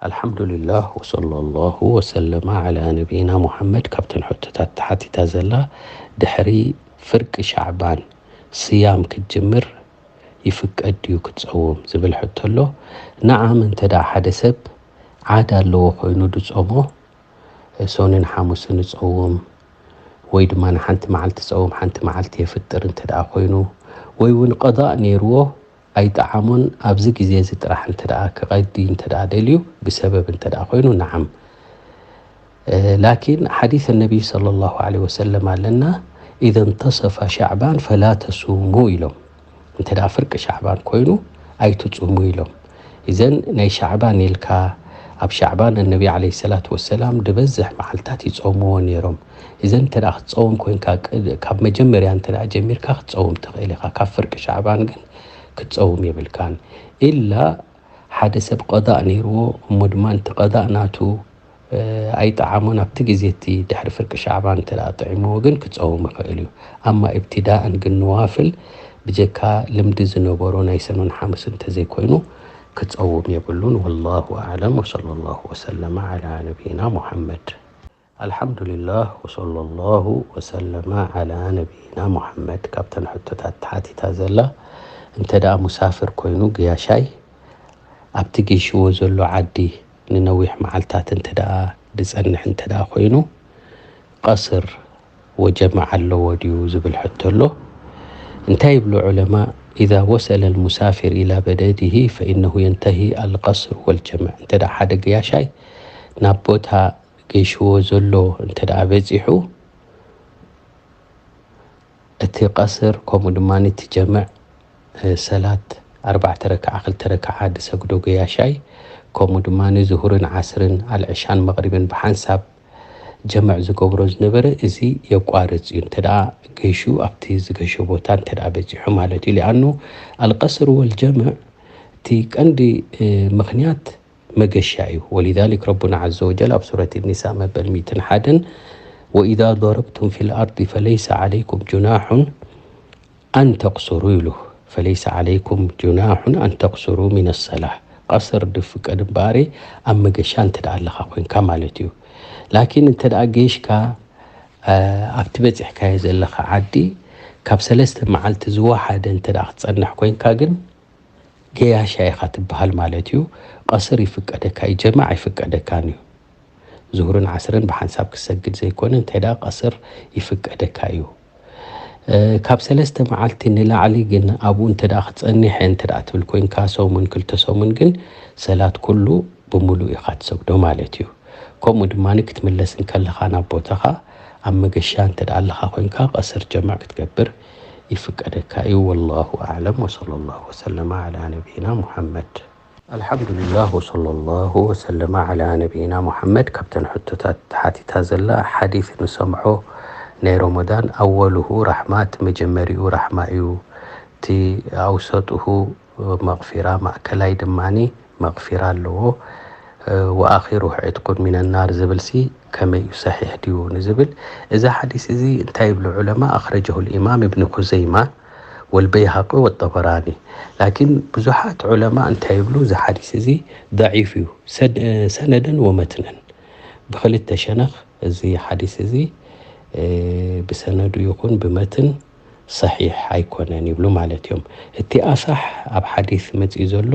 ኣልሓምዱሊላህ ወሰለላሁ ወሰለማ ዓላ ነቢይና ሙሓመድ። ካብተን ሕቶታት ተሓቲታ ዘላ፣ ድሕሪ ፍርቂ ሻዕባን ስያም ክትጅምር ይፍቀድ ድዩ ክትጸውም ዝብል ሕቶ ኣሎ። ነዓም፣ እንተ ደኣ ሓደ ሰብ ዓድ ኣለዎ ኮይኑ ድጾሞ፣ ሰኑን ሓሙስን ይጸውም፣ ወይ ድማ ንሓንቲ መዓልቲ ጸውም ሓንቲ መዓልቲ የፍጥር እንተ ደኣ ኮይኑ፣ ወይ እውን ቀዳእ ነይርዎ ኣይጠዓሞን፣ ኣብዚ ግዜ እዚ ጥራሕ እንተ ደኣ ክቐዲ እንተ ደኣ ደልዩ፣ ብሰበብ እንተ ደኣ ኮይኑ፣ ነዓም። እ፣ ላኪን ሓዲስ ነቢይ ሰለላሁ ዐለይሂ ወሰለም ኣለና፣ "ኢዘ እንተሰፈ ሻዕባን ፈላ ተሱሙ" ኢሎም። እንተ ደኣ ፍርቂ ሻዕባን ኮይኑ ኣይትጹሙ ኢሎም። እዘን ናይ ሻዕባን ኢልካ፣ ኣብ ሻዕባን ነቢ ዐለይሂ ሰላቱ ወሰላም ዝበዝሕ መዓልታት ይጾምዎ ነይሮም። እዘን እንተ ደኣ ክትጸውም ኮይንካ፣ ቅድ-፣ ካብ መጀመርያ እንተ ደኣ ጀሚርካ ክትጸውም ትኽእል ኢኻ። ካብ ፍርቂ ሻዕባን ግን ክትጸውም የብልካን። ኢላ ሓደ ሰብ ቀዳእ ነይርዎ፣ እሞ ድማ ነቲ ቀዳእ ናቱ፣ እ፣ ኣይጠዓሞን፣ ኣብቲ ግዜ እቲ ድሕሪ ፍርቂ ሻዕባን እንተ ደኣ ጥዒምዎ ግን ክጸውም ይኽእል እዩ። ኣማ ኢብትዳእን ግን ነዋፍል ብጀካ ልምዲ ዝነበሮ ናይ ሰኑን ሓሙስ እንተዘይኮይኑ ክጸውም የብሉን። ወላሁ ኣዕለም ወሰለላሁ ወሰለመ ዓላ ነቢይና ሙሐመድ። ኣልሓምዱሊላህ ወሰለላሁ ወሰለመ ዓላ ነቢይና ሙሐመድ። ካብተን ሕቶታት ተሓቲታ ዘላ፣ እንተ ደኣ ሙሳፍር ኮይኑ ገያሻይ ኣብቲ ገይሽዎ ዘሎ ዓዲ ንነዊሕ መዓልታት እንተ ደኣ ዝጸንሕ እንተ ደኣ ኮይኑ፣ ቀስር ወጀምዕ ኣለዎ ድዩ ዝብል ሕቶ ኣሎ። እንታይ ይብሉ ዑለማ? "ኢዛ ወሰለ ልሙሳፊር ኢላ በለዲሂ ፈኢነሁ የንተሂ ኣልቀስር ወልጀምዕ።" እንተ ደኣ ሓደ ገያሻይ ናብ ቦታ ገይሽዎ ዘሎ እንተ ደኣ በጺሑ፣ እቲ ቀስር፣ ከምኡ ድማ እቲ ጀምዕ፣ እ፣ ሰላት ኣርባዕተ ረክዓ፣ ክልተ ረክዓ ዝሰግዶ ገያሻይ፣ ከምኡ ድማ ዙሁርን ዓስርን፣ ኣልዕሻን መቕሪብን ብሓንሳብ ጀምዕ ዝገብሮ ዝነበረ፣ እዚ የቋርጽ እዩ። እንተ ደኣ ገይሹ ኣብቲ ዝገሾ ቦታ እንተ ደኣ በጺሑ ማለት እዩ። ሊኣኑ ኣልቀስር ወልጀምዕ እቲ ቀንዲ፣ እ፣ ምኽንያት መገሻ እዩ። ወሊዛሊክ ረቡና ዐዘ ወጀል ኣብ ሱረት ኒሳ መበል ሚእትን ሓደን፣ "ወኢዛ ضረብቱም ፊል ኣርዲ ፈለይሰ ዐለይኩም ጁናሑን ኣን ተቅሱሩ" ይብሉ። "ፈለይሰ ዐለይኩም ጁናሑን ኣን ተቅሱሩ ሚነ ሰላህ።" ቀስር ድፍቀድ እምበኣር ኣብ መገሻ እንተ ደኣ ኣለኻ ኮይንካ ማለት እዩ። ላኪን እንተ ደኣ ገይሽካ፣ እ፣ ኣብቲ በጺሕካዮ ዘለኻ ዓዲ ካብ ሰለስተ መዓልቲ ዝወሓደ እንተ ደኣ ክትጸንሕ ኮይንካ ግን ገያሻ ኢኻ ትበሃል ማለት እዩ። ቀስር ይፍቀደካ እዩ፣ ጀማዕ ኣይፍቀደካን እዩ። ዙሁርን ዓስርን ብሓንሳብ ክሰግድ ዘይኮነ፣ እንታይ ደኣ ቀስር ይፍቀደካ እዩ። እ፣ ካብ ሰለስተ መዓልቲ ንላዕሊ ግን ኣብኡ እንተ ደኣ ክጸኒሐ እንተ ደኣ ትብል ኮይንካ፣ ሰሙን ክልተ ሰሙን ግን ሰላት ኩሉ ብምሉእ ኢኻ ትሰግዶ ማለት እዩ። ከምኡ ድማ ክትምለስ እንከለኻ ናብ ቦታኻ ኣብ መገሻ እንተ ደኣ ኣለኻ ኮይንካ ቀስር ጀምዕ ክትገብር ይፍቀደካ እዩ። ወላሁ ኣዕለም ወሰለላሁ ወሰለመ ዓላ ነቢይና ሙሐመድ። ኣልሓምዱሊላህ ወሰለላሁ ወሰለመ ዓላ ነቢይና ሙሐመድ። ካብተን ሕቶታት ተሓቲታ ዘላ ሓዲስ ንሰምዖ ናይ ረመዳን ኣወሉሁ ራሕማ፣ እቲ መጀመሪኡ ራሕማ እዩ፣ እቲ ኣውሰጡሁ መቕፊራ፣ ማእከላይ ድማኒ መቕፊራ ኣለዎ። ወኣኺሩሁ ዕትቁን ሚነናር ዝብልሲ ከመይ እዩ፣ ሰሒሕ ድዩ ንዝብል፣ እዚ ሓዲስ እዚ እንታይ ይብሉ ዑለማ? ኣኽረጀሁ ልኢማም እብኒ ኹዘይማ ወልበይሃቂ ወጠበራኒ። ላኪን ብዙሓት ዑለማ እንታይ ይብሉ? እዚ ሓዲስ እዚ ደዒፍ እዩ፣ ሰድ-፣ ሰነደን ወመትነን። ብኽልተ ሸነኽ እዚ ሓዲስ እዚ፣ እ፣ ብሰነዱ ይኹን ብመትን ሰሒሕ ኣይኮነን ይብሉ ማለት እዮም። እቲ ኣሳሕ ኣብ ሓዲስ መጺኡ ዘሎ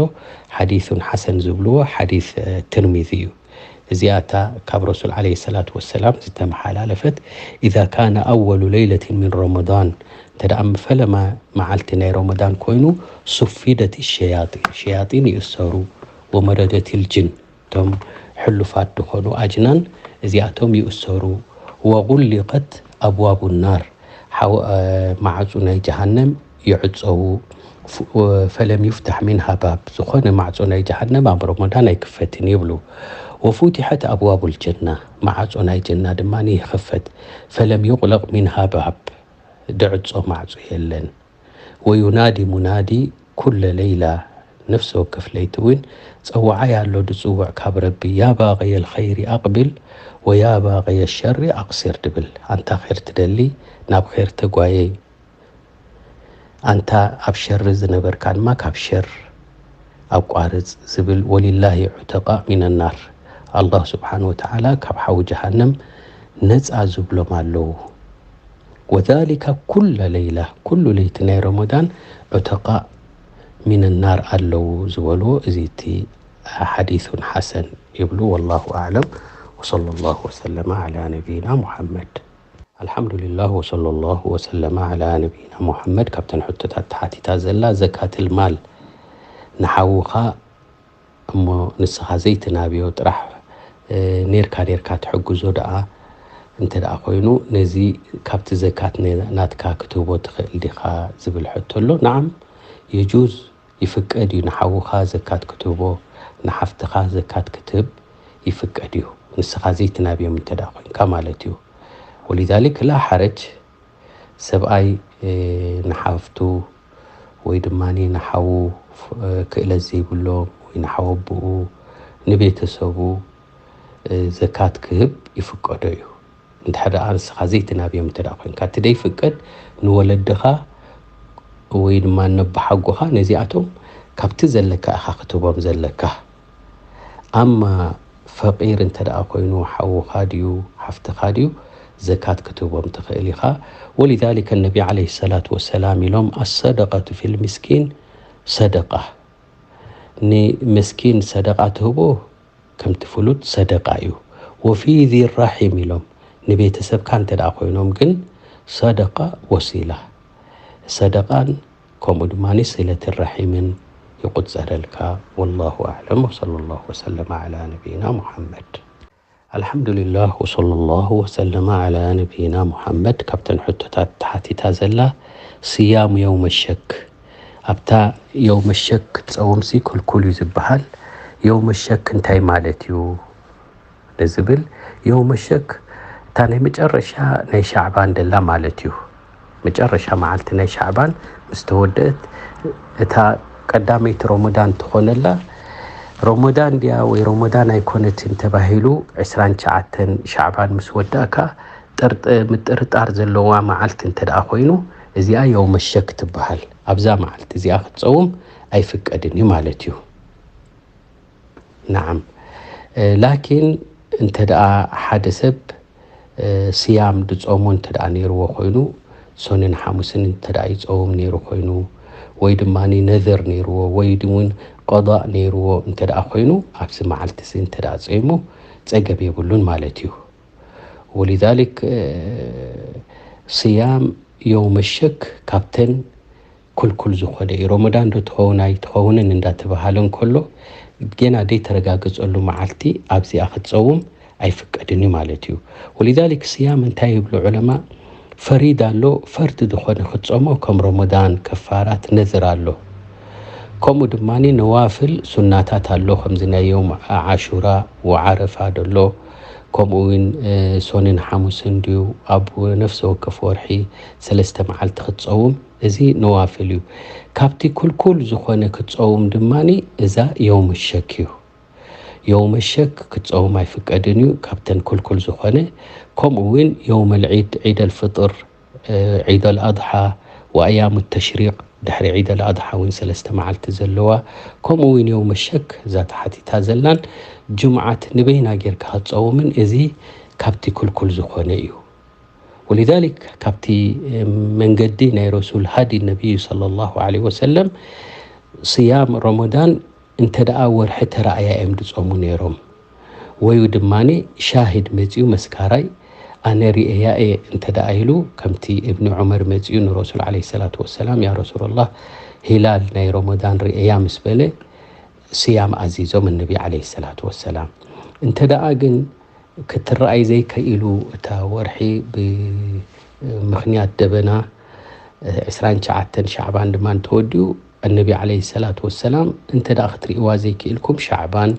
ሓዲሱን ሓሰን ዝብልዎ ሓዲስ፣ እ፣ ትርሚዚ እዩ። እዚኣ እታ ካብ ረሱል ዓለይሂ ሰላቱ ወሰላም ዝተመሓላለፈት፣ "ኢዛ ካነ ኣወሉ ለይለትን ሚን ረመዳን"፣ እንተ ደኣ ፈለማ መዓልቲ ናይ ረመዳን ኮይኑ፣ "ሱፊደት ሸያጢን"፣ ሸያጢን ይእሰሩ፣ "ወመረደት ልጅን"፣ እቶም ሕሉፋት ዝኾኑ ኣጅናን እዚኣቶም ይእሰሩ። "ወጉሊቀት ኣብዋቡ ናር"፣ ሓው-፣ እ፣ ማዕጹ ናይ ጀሃነም ይዕጸዉ። ፍ-፣ ፈለም ዩፍታሕ ሚንሃ ባብ፣ ዝኾነ ማዕጾ ናይ ጀሃነም ኣብ ረመዳን ኣይክፈትን ይብሉ። "ወፉቲሐት ኣብዋቡ ልጀና"፣ ማዕጾ ናይ ጀና ድማ ይኽፈት። "ፈለም ዩቕለቕ ሚንሃ ባብ"፣ ድዕጾ ማዕጾ የለን። "ወዩናዲ ሙናዲ ኩለ ለይላ"፣ ነፍሲ ወከፍ ለይቲ እውን ጸዋዓይ ኣሎ ድጽውዕ ካብ ረቢ፣ "ያ ባቕየ ልኸይሪ ኣቕቢል፣ ወያ ባቕየ ሸሪ ኣቕሲር" ድብል። ኣንታ ኼር ትደሊ፣ ናብ ኼር ተጓየይ። ኣንታ ኣብ ሸሪ ዝነበርካ ድማ ካብ ሸር ኣቋርጽ ዝብል፣ ወሊላሂ ዑተቃእ ሚነናር፣ ኣላህ ስብሓን ወተዓላ ካብ ሓዊ ጀሃነም ነፃ ዝብሎም ኣለዉ። ወዛሊካ ኩለ ለይላ፣ ኩሉ ለይቲ ናይ ረመዳን ዑተቃእ ሚነናር ኣለዉ ዝበልዎ፣ እዚ እቲ ሓዲሱን ሓሰን ይብሉ። ወላሁ ኣዕለም። ወሰለ ላሁ ወሰለመ ዓላ ነቢይና ሙሓመድ። ኣልሓምዱሊላህ ወሰለ ላሁ ወሰለመ ዓላ ነቢይና ሙሓመድ። ካብተን ሕቶታት ተሓቲታ ዘላ፣ ዘካትል ማል ንሓውኻ እሞ ንስኻ ዘይትናብዮ ጥራሕ፣ እ፣ ኔርካ ኔርካ ትሕግዞ ደኣ እንተ ደኣ ኮይኑ፣ ነዚ ካብቲ ዘካት ነ-፣ ናትካ ክትህቦ ትኽእል ዲኻ ዝብል ሕቶ ኣሎ። ነዓም፣ የጁዝ፣ ይፍቀድ እዩ። ንሓውኻ ዘካት ክትህቦ፣ ንሓፍትኻ ዘካት ክትህብ ይፍቀድ እዩ፣ ንስኻ ዘይትናብዮም እንተ ደኣ ኮይንካ ማለት እዩ። ወሊዛሊክ ላ ሓረጅ፣ ሰብኣይ፣ እ፣ ንሓፍቱ ወይ ድማ ንሓዉ፣ እ፣ ክእለት ዘይብሎም ወይ ንሓወብኡ፣ ንቤተሰቡ፣ እ፣ ዘካት ክህብ ይፍቀዶ እዩ። እንድሕር ደኣ ንስኻ ዘይትናብዮም እንተ ደኣ ኮይንካ፣ እቲ ደይፍቀድ ንወለድኻ ወይ ድማ ነቦሓጎኻ፣ ነዚኣቶም ካብቲ ዘለካ ኢኻ ክትህቦም ዘለካ። ኣማ ፈቂር እንተ ደኣ ኮይኑ፣ ሓውኻ ድዩ ሓፍትኻ ድዩ፣ ዘካት ክትህቦም ትኽእል ኢኻ። ወሊዛሊከ ነቢ ዓለይሂ ሰላቱ ወሰላም ኢሎም፣ ኣሰደቀቱ ፊል ምስኪን ሰደቃ፣ ንመስኪን ሰደቃ ትህቦ ከምቲ ፍሉጥ ሰደቃ እዩ። ወፊ ዚ ራሒም ኢሎም፣ ንቤተሰብካ እንተ ደኣ ኮይኖም ግን ሰደቃ ወሲላ፣ ሰደቃን ከምኡ ድማ ሲለት ራሒምን ይቁጸረልካ። ወላሁ ኣዕለም። ወሰለ ላሁ ወሰለመ ዓላ ነቢይና ሙሓመድ። ኣልሓምዱሊላህ ወሰለ ላሁ ወሰለመ ዓላ ነቢይና ሙሓመድ። ካብተን ሕቶታት ተሓቲታ ዘላ፣ ስያም የውመ ሸክ፣ ኣብታ የውመ ሸክ ክትጸውምሲ ክልኩል እዩ ዝበሃል። የውመ ሸክ እንታይ ማለት እዩ ንዝብል፣ የውመ ሸክ እታ ናይ መጨረሻ ናይ ሻዕባን ደላ ማለት እዩ። መጨረሻ መዓልቲ ናይ ሻዕባን ምስ ተወደአት፣ እታ ቀዳመይቲ ሮሞዳን ትኾነላ፣ ሮሞዳን ድያ ወይ ሮሞዳን ኣይኮነትን ተባሂሉ፣ ዕስራን ትሽዓተን ሻዕባን ምስ ወዳእካ፣ ጥርጥ-፣ ምጥርጣር ዘለዋ መዓልቲ እንተ ደኣ ኮይኑ፣ እዚኣ የውመ ሸክ ትበሃል። ኣብዛ መዓልቲ እዚኣ ክትጸውም ኣይፍቀድን እዩ ማለት እዩ። ነዓም። እ፣ ላኪን እንተ ደኣ ሓደ ሰብ፣ እ፣ ስያም ድጾሞ እንተ ደኣ ነይርዎ ኮይኑ፣ ሶንን ሓሙስን እንተ ደኣ ይጸውም ነይሩ ኮይኑ፣ ወይ ድማ ነዘር ነይርዎ፣ ወይ እውን ቀዳእ ነይርዎ እንተ ደኣ ኮይኑ፣ ኣብዚ መዓልቲ እዚ እንተ ደኣ ጸይሙ፣ ጸገብ የብሉን ማለት እዩ። ወሊዛሊክ፣ እ፣ ስያም የውመ ሸክ ካብተን ክልኩል ዝኾነ እዩ። ሮመዳን ዶ ትኸውን ኣይትኸውንን እንዳተባሃለ እንከሎ፣ ጌና ደይተረጋገጸሉ መዓልቲ ኣብዚኣ ክትጸውም ኣይፍቀድን እዩ ማለት እዩ። ወሊዛሊክ ስያም እንታይ ይብሉ ዑለማ? ፈሪድ ኣሎ፣ ፈርድ ዝኾነ ክትጾሞ ከም ሮመዳን፣ ከፋራት፣ ነዝር ኣሎ። ከምኡ ድማ ነዋፍል ሱናታት ኣሎ፣ ከምዚ ናይ ዮም ዓሹራ ወዓረፋ ደሎ፣ ከምኡ እውን፣ እ፣ ሶንን ሓሙስን ድዩ ኣብ ነፍሲ ወከፍ ወርሒ ሰለስተ መዓልቲ ክትጸውም፣ እዚ ነዋፍል እዩ። ካብቲ ክልኩል ዝኾነ ክትጸውም ድማ እዛ የውም ሸክ እዩ። የውም ሸክ ክትጸውም ኣይፍቀድን እዩ፣ ካብተን ክልኩል ዝኾነ። ከምኡ እውን የውመል ዒድ፣ ዒደል ፍጥር፣ እ፣ ዒደል ኣድሓ ወኣያሙ ተሽሪቅ፣ ድሕሪ ዒደል ኣድሓ እውን ሰለስተ መዓልቲ ዘለዋ፣ ከምኡ እውን የውመ ሸክ እዛ ተሓቲታ ዘላን፣ ጅምዓት ንበይና ጌርካ ክትጸውምን፣ እዚ ካብቲ ክልኩል ዝኾነ እዩ። ወሊዛሊክ ካብቲ መንገዲ ናይ ረሱል ሃዲ ነቢዩ ሰለላሁ ዐለይሂ ወሰለም ስያም ረመዳን እንተ ደኣ ወርሒ ተራእያ እዮም ድጾሙ ነይሮም። ወይ ድማ ሻሂድ መጺኡ መስካራይ ኣነ ርእያ እየ እንተ ደኣ ኢሉ ከምቲ እብኒ ዑመር መጺኡ ንረሱል ዐለይሂ ሰላቱ ወሰላም ያ ረሱለላህ ሂላል ናይ ረመዳን ርእያ ምስ በለ ስያም ኣዚዞም እነቢ ዐለይሂ ሰላቱ ወሰላም። እንተ ደኣ ግን ክትረኣይ ዘይከኢሉ እታ ወርሒ ብምኽንያት ደበና፣ ዕስራን ትሽዓተን ሻዕባን ድማ እንተወዲኡ፣ እነቢ ዐለይሂ ሰላቱ ወሰላም እንተ ደኣ ክትርእይዋ ዘይክኢልኩም ሻዕባን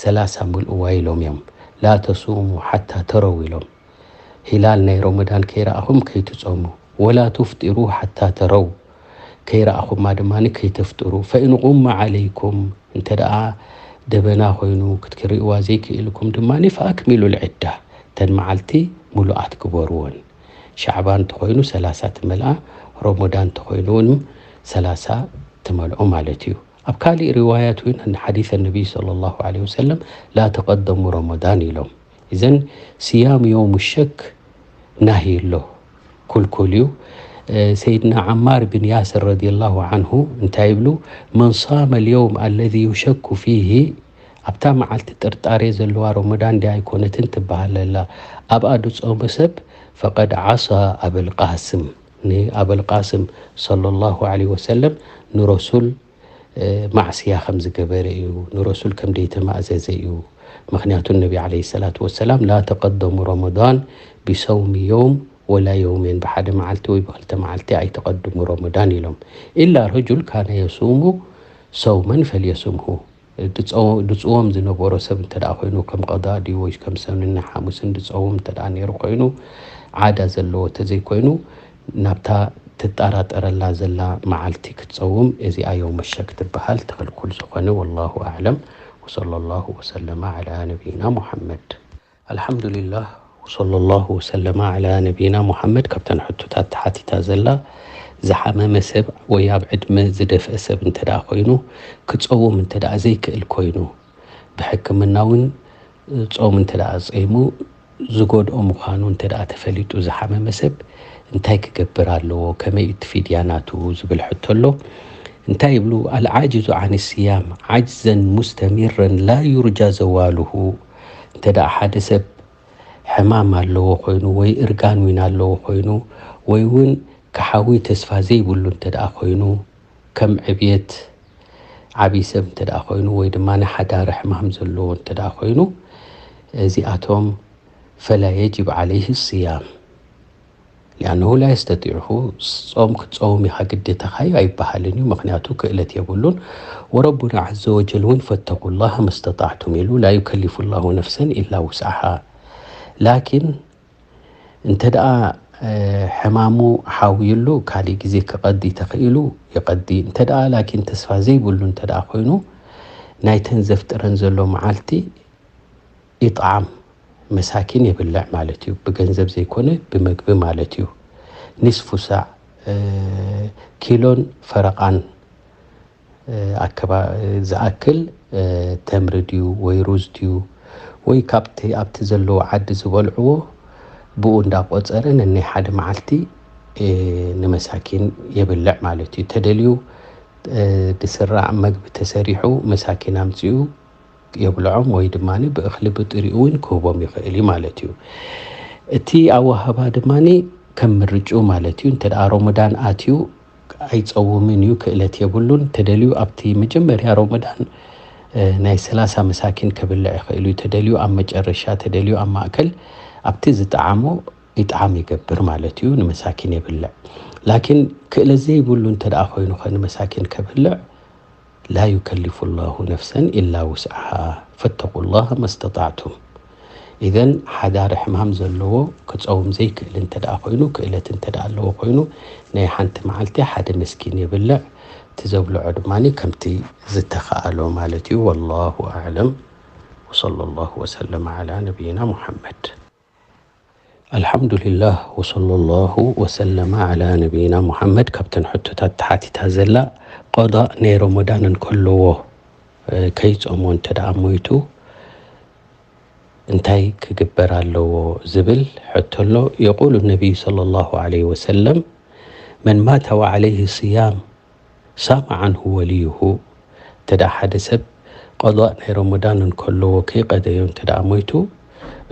ሰላሳ ምልእዋ ኢሎም እዮም። ላ ተሱሙ ሓታ ተረው ኢሎም። ሂላል ናይ ሮመዳን ከይረኣኹም ከይትጾሙ፣ ወላ ቱፍጢሩ ሓታ ተረው፣ ከይረኣኹማ ድማ ከይተፍጥሩ፣ ፈኢን ቁመ ዐለይኩም፣ እንተ ደኣ ደበና ኮይኑ ክትክርእይዋ ዘይክኢልኩም ድማ ፈኣክሚሉ ልዕዳ፣ እተን መዓልቲ ምሉኣት ግበርወን። ሻዕባን እንተኾይኑ ሰላሳ ትመልኣ፣ ሮሞዳን እንተኾይኑ እውን ሰላሳ ትመልኦ ማለት እዩ። ኣብ ካልእ ሪዋያት እውን ሓዲስ ነቢይ ሰለላሁ ዐለይሂ ወሰለም ላ ተቐደሙ ረመዳን ኢሎም። እዘን ስያም የውም ሸክ ናሂ ኣሎ፣ ኩልኩል እዩ። ሰይድና ዓማር ብን ያስር ረዲየላሁ ዓንሁ እንታይ ይብሉ? መን ሳመ ልየውም ኣለዚ ዩሸኩ ፊሂ፣ ኣብታ መዓልቲ ጥርጣሬ ዘለዋ ረመዳን ድያ ኣይኮነትን ትበሃል ኣላ፣ ኣብኣ ድጾመ ሰብ ፈቀድ ዓሳ ኣበል ቃስም፣ ንኣበል ቃስም ሰለላሁ ዐለይሂ ወሰለም ንረሱል ማዕስያ ከም ዝገበረ እዩ፣ ንረሱል ከም ደይተማእዘዘ እዩ። ምክንያቱ ነቢ ዐለይሂ ሰላቱ ወሰላም ላ ተቀደሙ ረመዳን ቢሰውሚ የውም ወላ የውሜን፣ ብሓደ መዓልቲ ወይ ብክልተ መዓልቲ ኣይተቀድሙ ረመዳን ኢሎም። ኢላ ረጁል ካነ የሱሙ ሰውመን ፈልየሱምሁ፣ ድፅዎም ዝነበሮ ሰብ እንተ ደኣ ኮይኑ ከም ቀዳ ድዩ ወይ ከም ሰኑን ሓሙስን ድፀዎም እንተ ደኣ ነይሩ ኮይኑ፣ ዓዳ ዘለዎ ተዘይኮይኑ ናብታ ትጠራጠረላ ዘላ መዓልቲ ክትፀውም፣ እዚኣ የውመ ሸክ ትበሃል፣ ትኽልኩል ዝኾነ። ወላሁ ኣዕለም። ወሰለላሁ ወሰለመ ዐላ ነቢይና ሙሐመድ። ኣልሓምዱሊላህ ወሰለላሁ ወሰለመ ዐላ ነቢይና ሙሐመድ። ካብተን ሕቶታት ተሓቲታ ዘላ፣ ዝሓመመ ሰብ ወይ ኣብ ዕድመ ዝደፍአ ሰብ እንተ ደኣ ኮይኑ፣ ክፀውም እንተ ደኣ ዘይክእል ኮይኑ፣ ብሕክምና እውን ጾም እንተ ደኣ ጸይሙ ዝጎድኦ ምዃኑ እንተ ደኣ ተፈሊጡ ዝሓመመ ሰብ እንታይ ክገብር ኣለዎ? ከመይ እቲ ፊድያ ናቱ? ዝብል ሕቶ ኣሎ። እንታይ ይብሉ? ኣልዓጅዙ ዓን ስያም ዓጅዘን ሙስተሚረን ላ ዩርጃ ዘዋሉሁ። እንተ ደኣ ሓደ ሰብ ሕማም ኣለዎ ኮይኑ ወይ እርጋን ዊን ኣለዎ ኮይኑ ወይ እውን ክሓዊ ተስፋ ዘይብሉ እንተ ደኣ ኮይኑ ከም ዕብየት ዓብዪ ሰብ እንተ ደኣ ኮይኑ ወይ ድማ ሓዳሪ ሕማም ዘለዎ እንተ ደኣ ኮይኑ እዚኣቶም ፈላ የጅብ ዓለይህ ስያም ሊኣነሁ ላ የስተጢዕሁ ጾም ክትጸውም ኢኻ ግዴታኻ እዩ ኣይበሃልን እዩ። ምክንያቱ ክእለት የብሉን። ወረቡና ዓዘ ወጀል እውን ፈተቁላህ መስተጣዕቱም ኢሉ ላ ዩከሊፉ ላሁ ነፍሰን ኢላ ውስዓሃ። ላኪን እንተ ደኣ ሕማሙ ሓውዩሉ ካሊእ ግዜ ክቐዲ ተኽኢሉ ይቐዲ። እንተ ደኣ ላኪን ተስፋ ዘይብሉ እንተ ደኣ ኮይኑ ናይተን ዘፍጥረን ዘሎ መዓልቲ ኢጥዓም መሳኪን የብልዕ ማለት እዩ። ብገንዘብ ዘይኮነ ብመግቢ ማለት እዩ። ኒስፉ ሳዕ ኪሎን ፈረቓን ኣከባ ዝኣክል ተምሪ ድዩ ወይ ሩዝ ድዩ ወይ ካብቲ ኣብቲ ዘለዎ ዓዲ ዝበልዕዎ ብኡ እንዳቆፀረ ነናይ ሓደ መዓልቲ ንመሳኪን የብልዕ ማለት እዩ። ተደልዩ ድስራዕ መግቢ ተሰሪሑ መሳኪን ኣምፅኡ የብልዖም ወይ ድማ ብእኽሊ ብጥሪኡ እውን ክህቦም ይኽእል እዩ ማለት እዩ። እቲ ኣወሃባ ድማ ከም ምርጭኡ ማለት እዩ። እንተ ደኣ ሮሞዳን ኣትዩ ኣይጸውምን እዩ፣ ክእለት የብሉን። ተደልዩ ኣብቲ መጀመርያ ሮሞዳን ናይ ሰላሳ መሳኪን ከብልዕ ይኽእል እዩ። ተደልዩ ኣብ መጨረሻ፣ ተደልዩ ኣብ ማእከል ኣብቲ ዝጠዓሞ ይጥዓም ይገብር ማለት እዩ፣ ንመሳኪን የብልዕ። ላኪን ክእለት ዘይብሉ እንተ ደኣ ኮይኑ ኸ ንመሳኪን ከብልዕ ላ ዩከሊፉ ላሁ ነፍሰን ኢላ ውስዓሃ ፈተቁ ላህ መስተጣዕቱም። ኢዘን ሓዳሪ ሕማም ዘለዎ ክፀውም ዘይክእል እንተ ደኣ ኮይኑ ክእለት እንተ ደኣ ኣለዎ ኮይኑ ናይ ሓንቲ መዓልቲ ሓደ መስኪን የብልዕ፣ እቲ ዘብልዖ ድማ ከምቲ ዝተኸኣሎ ማለት እዩ። ወላሁ ኣዕለም። ወሰለ ላሁ ወሰለመ ዓላ ነቢይና ሙሐመድ። ኣልሓምዱሊላህ ወሰለ ላሁ ወሰለመ ዓላ ነቢይና ሙሓመድ። ካብተን ሕቶታት ተሓቲታ ዘላ ቀዳእ ናይ ረመዳን እንከለዎ ከይጾሞ እንተ ደኣ ሞይቱ እንታይ ክግበር ኣለዎ ዝብል ሕቶ ኣሎ። የቁሉ ነቢይ ሰለላሁ ዓለይሂ ወሰለም መን ማተ ወዓለይሂ ስያም ሳመ ዓንሁ ወልዩሁ። እንተ ደኣ ሓደ ሰብ ቀዳእ ናይ ረመዳን እንከለዎ ከይቀደዮ እንተ ደኣ ሞይቱ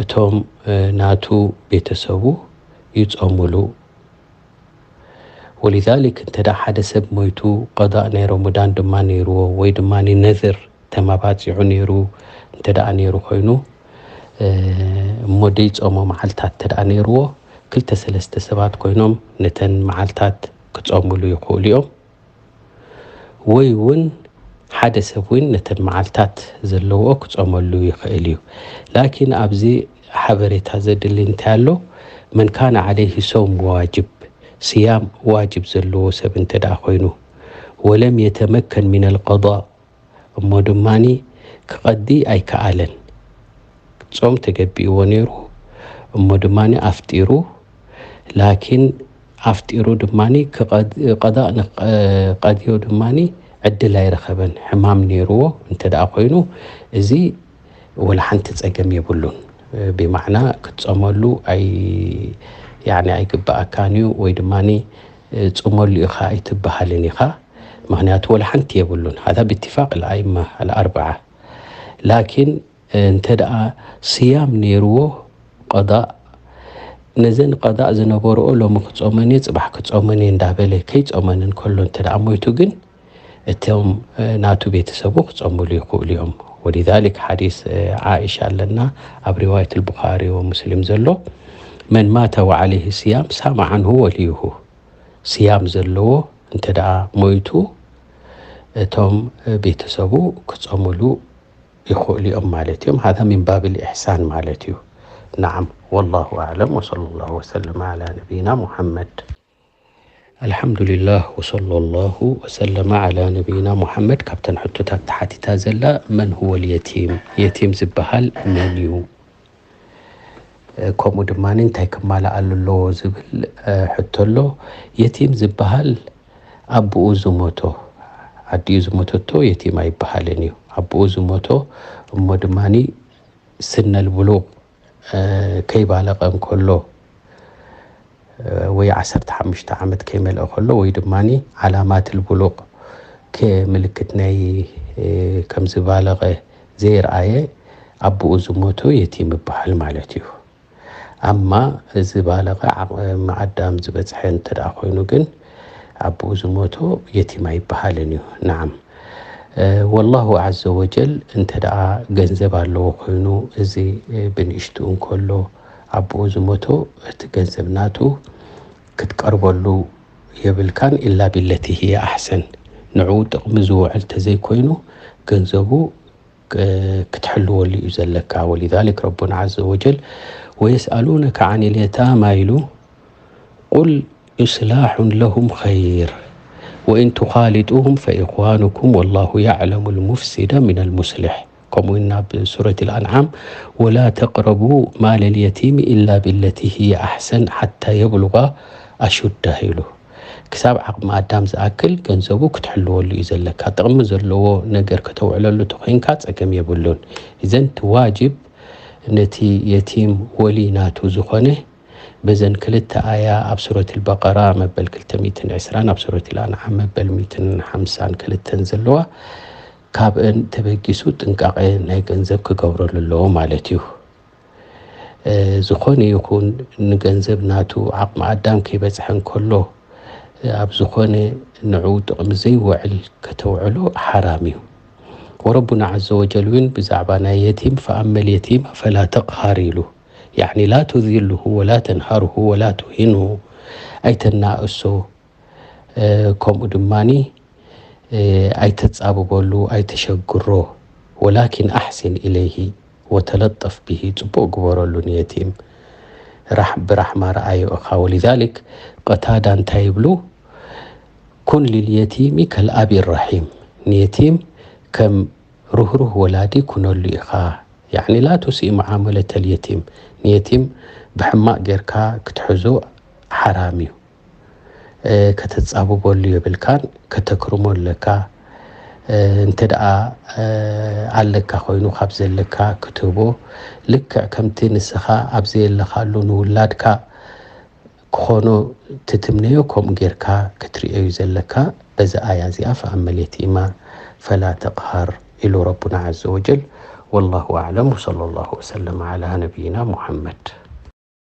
እቶም ናቱ ቤተሰቡ ይጾምሉ። ወሊዛሊክ እንተ ደኣ ሓደ ሰብ ሞይቱ ቀዳእ ናይ ረመዳን ድማ ነይርዎ ወይ ድማ ነዝር ተማባጺዑ ነይሩ እንተ ደኣ ነይሩ ኮይኑ እሞ ደይጾሞ መዓልታት እንተ ደኣ ነይርዎ ክልተ ሰለስተ ሰባት ኮይኖም ነተን መዓልታት ክጾምሉ ይኽእሉ እዮም። ወይ እውን ሓደ ሰብ እውን ነተን መዓልታት ዘለዎ ክጾመሉ ይኽእል እዩ። ላኪን ኣብዚ ሓበሬታ ዘድሊ እንታይ ኣሎ? መን ካነ ዓለይሂ ሰውም ዋጅብ፣ ስያም ዋጅብ ዘለዎ ሰብ እንተ ደኣ ኮይኑ ወለም የተመከን ሚነል ቀዳእ እሞ ድማ ክቐዲ ኣይከኣለን። ጾም ተገቢእዎ ነይሩ እሞ ድማ ኣፍጢሩ። ላኪን ኣፍጢሩ ድማ ቀዳእ ቀድዮ ድማ ዕድል ኣይረኸበን፣ ሕማም ነይርዎ እንተ ደኣ ኮይኑ፣ እዚ ወላ ሓንቲ ጸገም የብሉን። ብማዕና ክትጾመሉ ኣይ-፣ ያኒ ኣይግብኣካን እዩ ወይ ድማኒ ጽመሉ ኢኻ ኣይትበሃልን ኢኻ። ምኽንያቱ ወላ ሓንቲ የብሉን። ሃዛ ብትፋቅ ልኣይማ ኣልኣርብዓ። ላኪን እንተ ደኣ ስያም ነይርዎ ቀዳእ፣ ነዘን ቀዳእ ዝነበርኦ ሎሚ ክጾመን እየ፣ ጽባሕ ክጾመን እየ እንዳበለ ከይጾመን እንከሎ እንተ ደኣ ሞይቱ ግን፣ እቶም፣ እ፣ ናቱ ቤተሰቡ ክጾምሉ ይኽእሉ እዮም። ወሊዛሊክ ሓዲስ፣ እ፣ ዓኢሻ ኣለና ኣብ ሪዋየት ኣልቡኻሪ ወሙስሊም ዘሎ፣ መን ማተ ወዓለይሂ ስያም ሳመ ዓንሁ ወልዩሁ። ስያም ዘለዎ እንተ ደኣ ሞይቱ፣ እቶም፣ እ፣ ቤተሰቡ ክጾምሉ ይኽእሉ እዮም ማለት እዮም። ሃዛ ሚን ባብል ኢሕሳን ማለት እዩ። ነዓም። ወላሁ ኣዕለም ወሰለላሁ ወሰለም ዓላ ነቢይና ሙሐመድ። ኣልሓምዱሊላህ ወሰለላሁ ወሰለመ ዓላ ነቢይና ሙሐመድ። ካብተን ሕቶታት ተሓቲታ ዘላ መን ሁወል የቲም፣ የቲም ዝበሃል መን እዩ? እ፣ ከምኡ ድማ እንታይ ክማልኣሉ ኣለዎ ዝብል፣ እ፣ ሕቶ ኣሎ። የቲም ዝበሃል ኣቦኡ ዝሞቶ፣ ኣዲኡ ዝሞተቶ የቲም ኣይበሃልን እዩ። ኣቦኡ ዝሞቶ እሞ ድማኒ ስነል ብሉቕ፣ እ፣ ከይባለቐ እንከሎ፣ እ፣ ወይ ዓሰርተ ሓሙሽተ ዓመት ከይመልአ ከሎ ወይ ድማኒ ዓላማት ልብሉቕ ከምልክት ናይ፣ እ፣ ከም ዝባለቐ ዘይረኣየ ኣቦኡ ዝሞቶ የቲም ይበሃል ማለት እዩ። ኣማ እዚ ባለቐ ዓቕሚ ኣዳም ዝበጽሐ እንተ ደኣ ኮይኑ ግን ኣቦኡ ዝሞቶ የቲም ኣይበሃልን እዩ። ነዓም። እ፣ ወላሁ ዓዘ ወጀል እንተ ደኣ ገንዘብ ኣለዎ ኮይኑ፣ እዚ፣ እ፣ ብንእሽቱ እንከሎ ኣቦኡ ዝሞቶ፣ እቲ ገንዘብ ናቱ ክትቀርበሉ የብልካን፣ ኢላ ቢለቲ ህየ ኣሕሰን። ንዕኡ ጥቕሚ ዝውዕል ተዘይኮይኑ፣ ገንዘቡ፣ እ፣ ክትሕልወሉ እዩ ዘለካ። ወሊዛሊክ ረቡና ዓዘ ወጀል፣ ወየስኣሉነከ ዓኒል የታማ ኢሉ፣ ቁል ኢስላሑን ለሁም ኸይር ወኢን ቱኻሊጡሁም ፈኢኽዋኑኩም ወላሁ ያዕለሙ ልሙፍሲደ ሚነል ሙስሊሕ። ከምኡ እውን ናብ ሱረት ልኣንዓም፣ ወላ ተቅረቡ ማለል የቲሚ ኢላ ቢለቲ ህየ ኣሕሰን ሓታ የብሉጋ ኣሹዳህ ኢሉ። ክሳብ ዓቕሚ ኣዳም ዝኣክል ገንዘቡ ክትሕልወሉ እዩ ዘለካ። ጥቕሚ ዘለዎ ነገር ከተውዕለሉ ተኾይንካ ጸገም የብሉን። እዘን እቲ ዋጅብ ነቲ የቲም ወሊ ናቱ ዝኾነ በዘን ክልተ ኣያ ኣብ ሱረት ኣልበቀራ መበል ክልተ ሚእትን ዕስራን ኣብ ሱረት ኣልኣንዓም መበል ሚእትን ሓምሳን ክልተን ዘለዋ፣ ካብአን ተበጊሱ ጥንቃቐ ናይ ገንዘብ ክገብረሉ ኣለዎ ማለት እዩ። እ፣ ዝኾነ ይኹን ንገንዘብ ናቱ ዓቕሚ ኣዳም ከይበጽሐ እንከሎ፣ እ፣ ኣብ ዝኾነ ንዕኡ ጥቕሚ ዘይውዕል ከተውዕሎ ሓራም እዩ። ወረቡና ዓዘ ወጀል እውን ብዛዕባ ናይ የቲም፣ ፈኣመል የቲም ፈላ ተቅሃር ኢሉ። ያዕኒ ላ ቱዚልሁ ወላ ተንሃርሁ ወላ ቱሂንሁ፣ ኣይተናእሶ፣ እ፣ ከምኡ ድማኒ፣ እ፣ ኣይተጻብበሉ፣ ኣይተሸግሮ። ወላኪን ኣሕሲን ኢለይሂ ወተለጠፍ ብሂ፣ ጽቡቕ ግበረሉ ንየቲም። ራሕ-፣ ብራሕማ ረኣዮ እኻ። ወሊዛሊክ ቀታዳ እንታይ ይብሉ? ኩን ሊልየቲሚ ከልኣቢ ራሒም፣ ንየቲም ከም ርህሩህ ወላዲ ኩነሉ ኢኻ። ያዕኒ ላ ቱሲእ መዓመለተል የቲም፣ ንየቲም ብሕማቕ ጌርካ ክትሕዞ ሓራም እዩ። እ፣ ከተጻብበሉ የብልካን፣ ከተክርሞ ኣለካ። እ፣ እንተ ደኣ፣ እ፣ ኣለካ ኮይኑ ካብ ዘለካ ክትህቦ፣ ልክዕ ከምቲ ንስኻ ኣብ ዘየለኻሉ ንውላድካ ክኾኖ ትትምነዮ ከምኡ ጌርካ ክትርእዮ እዩ ዘለካ። በዚ ኣያ እዚኣ ፈኣመል የቲማ ፈላ ተቅሃር ኢሉ ረቡና ዓዘ ወጀል። ወላሁ ኣዕለም ወሰለላሁ ወሰለም ዓላ ነቢይና ሙሐመድ።